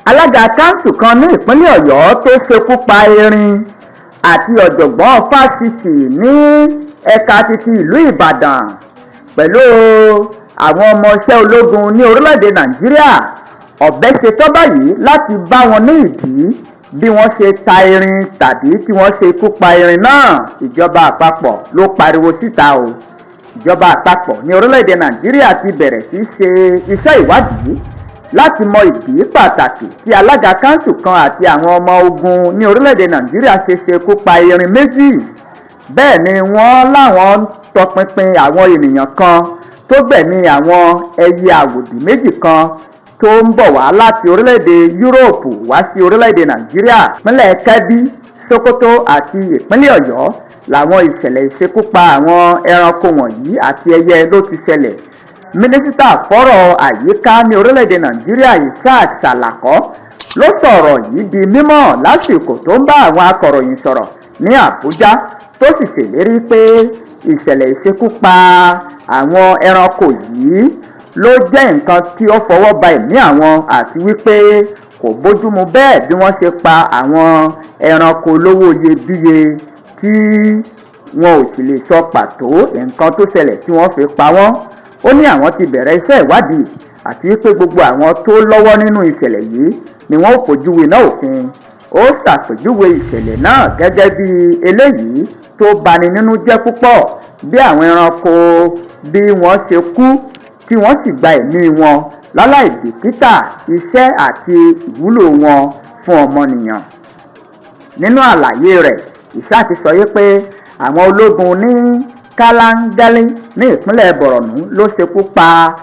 Alága kanṣu kan ní ìpínlẹ̀ Ọ̀yọ́ tó ṣekú pa erin àti ọ̀jọ̀gbọ́n fásitì ní ẹ̀ka títí ìlú Ìbàdàn pẹ̀lú àwọn ọmọọṣẹ́ ológun ní orílẹ̀-èdè Nàìjíríà, ọ̀bẹ ṣetán báyìí láti bá wọn ní ìdí bí wọ́n ṣe ta erin tàbí tí wọ́n ṣe ikú pa erin náà. Ìjọba àpapọ̀ ló pariwo síta o. Ìjọba àpapọ̀ ní orílẹ̀-èdè Nàìjíríà ti bẹ̀rẹ̀ sí ṣe iṣẹ́ ìwádìí láti mọ ìdí pàtàkì tí alága kanṣu kan àti àwọn ọmọ ogun ní orílẹ̀-èdè Nàìjíríà ṣe ṣekú pa erin méjì. Bẹ́ẹ̀ ni wọ́n láwọn ń tọpinpin àwọn ènìyàn kan tó gbẹ̀mí àwọn ẹyẹ àwòdì méjì kan tó ń bọ̀ wá láti orílẹ̀-èdè Yúróòpù wá sí orílẹ̀-èdè Nàìjíríà. Ìpínlẹ̀ Kẹ́bí, Sokoto àti ìpínlẹ̀ Ọ̀yọ́ làwọn ìṣẹ̀lẹ̀ ìṣekúpa àwọn ẹranko wọ̀nyí àti ẹyẹ ló ti ṣẹlẹ̀. Mínísítà fọ́rọ̀ àyíká ní orílẹ̀-èdè Nàìjíríà, Ishaq Salako, ló sọ̀rọ̀ yìí di mímọ̀ lásìkò tó ń bá àwọn akọ̀ròyìn sọ̀rọ̀ ní Àbújá, tó sì ṣèlérí pé ìṣẹ̀lẹ̀ ìṣekúpa àwọn ẹranko yìí ló jẹ́ nǹkan tí ó fọwọ́ ba ẹ̀mí àwọn, àti wípé kò bójúmu bẹ́ẹ̀ bí wọ́n ṣe pa àwọn ẹranko olówó iyebíye tí wọn ò sì lè sọ pàtó nǹkan tó ṣẹlẹ̀ tí wọ́n fi pa wọ́n. Ó ní àwọn ti bẹ̀rẹ̀ iṣẹ́ ìwádìí, àti wípé gbogbo àwọn tó lọ́wọ́ nínú ìṣẹ̀lẹ̀ yìí ni wọ́n ó fojú winá òfin. Ó ṣàpèjúwe ìṣẹ̀lẹ̀ náà gẹ́gẹ́ bí eléyìí tó bani nínú jẹ́ púpọ̀, bí àwọn ẹranko bí wọ́n ṣe kú tí wọ́n sì gba ẹ̀mí wọn láláì bìkítà iṣẹ́ àti ìwúlò wọn fún ọmọnìyàn. Nínú àlàyé rẹ̀, Ishaq sọ yí pé àwọn ológun ní Kalangale ní ìpínlẹ̀ Borno ló ṣekú pa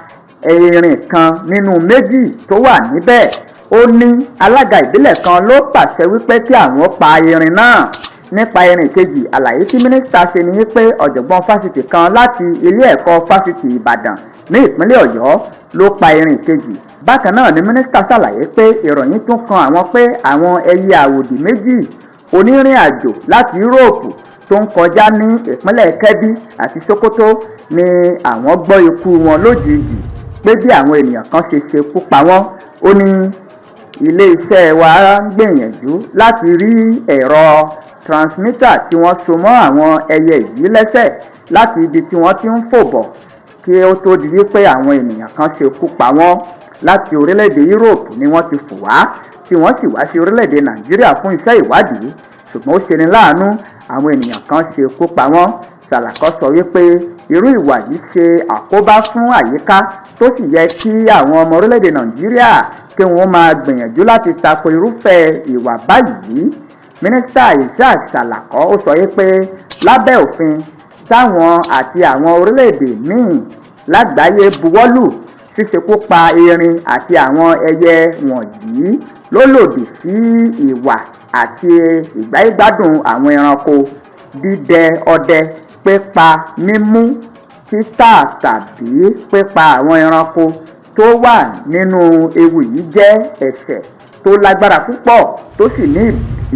erin kan nínú méjì tó wà níbẹ̀. Ó ní alága ìbílẹ̀ kan ló pàṣẹ wípé kí àwọn pa erin náà. Nípa erin kejì, àlàyé tí mínísítà ṣe ni wípé ọ̀jọ̀gbọ́n fásitì kan láti ilé ẹ̀kọ́ Fásitì Ìbàdàn ní ìpínlẹ̀ Ọ̀yọ́ ló pa erin kejì. Bákan náà ni mínísítà ṣàlàyé pé ìròyìn tún kan àwọn pé àwọn ẹyẹ àwòdì méjì onírìn àjò láti Yúróòpù tó ń kọjá ní ìpínlẹ̀ Kẹ́bí àti Sokoto ni àwọn gbọ́ ikú wọn lójijì, pé bí àwọn ènìyàn kan ṣe ṣekú pa wọ́n. Ó ní iléeṣẹ́ wa ń gbìyànjú láti rí ẹ̀rọ transmitter tí wọ́n so mọ́ àwọn ẹyẹ yìí lẹ́sẹ̀ láti ibi tí wọ́n ti ń fò bọ̀ kí ó tó di wípé àwọn ènìyàn kan ṣekú pa wọ́n. Láti orílẹ̀-èdè Europe ni wọ́n ti fò wá, tí wọ́n sì wá sí orílẹ̀-èdè Nàìjíríà fún iṣẹ́ ìwádìí, ṣùgbọ́n ó ṣeni láàánú, àwọn ènìyàn kan ṣekú pa wọ́n. Sàlàkọ́ sọ wípé irú ìwà yìí ṣe àkóbá fún àyíká, tó sì yẹ kí àwọn ọmọ orílẹ̀-èdè Nàìjíríà kí wọ́n máa gbìyànjú láti tako irúfẹ́ ìwà báyìí. Mínísítà Ishaq Salako, ó sọ wípé lábẹ́ òfin táwọn àti àwọn orílẹ̀-èdè míì lágbàáyé buwọ́lù, ṣíṣekú pa erin àti àwọn ẹyẹ wọ̀nyí ló lòdì sí ìwà àti ìgbáyégbádùn àwọn ẹranko. Dídẹ ọdẹ, pípa, mímú, títà tàbí pípa àwọn ẹranko tó wà nínú ewu yìí jẹ́ ẹ̀ṣẹ̀ tó lágbára púpọ̀, tó sì ní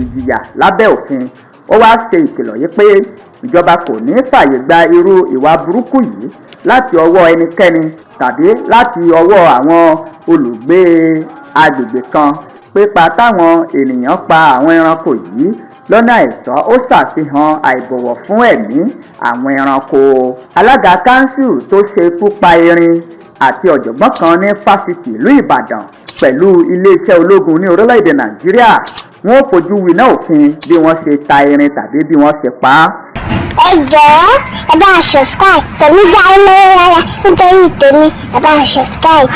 ìjìyà lábẹ́ òfin. Ó wáá ṣe ìkìlọ̀ yìí pé ìjọba kò ní fààyè gba irú ìwà burúkú yìí láti ọwọ́ ẹnikẹ́ni tàbí láti ọwọ́ àwọn olùgbé agbègbè kan. Pípa táwọn ènìyàn pa àwọn ẹranko yìí lọ́nà àìtọ́, ó ṣàfihàn àìbọ̀wọ̀ fún ẹ̀mí àwọn ẹranko. Alága kanṣu tó ṣekú pa erin àti ọ̀jọ̀gbọ́n kan ní fásitì ìlú Ìbàdàn pẹ̀lú iléeṣẹ́ ológun ní orílẹ̀-èdè Nàìjíríà, wọn ò fojú winá òfin bí wọ́n ṣe ta erin tàbí bí wọ́n ṣe pa á. Ẹ jọ̀ọ́, ẹ bá a subscribe. Tèmi dá lówó rárá nítorí tèmi, ẹ bá a subscribe.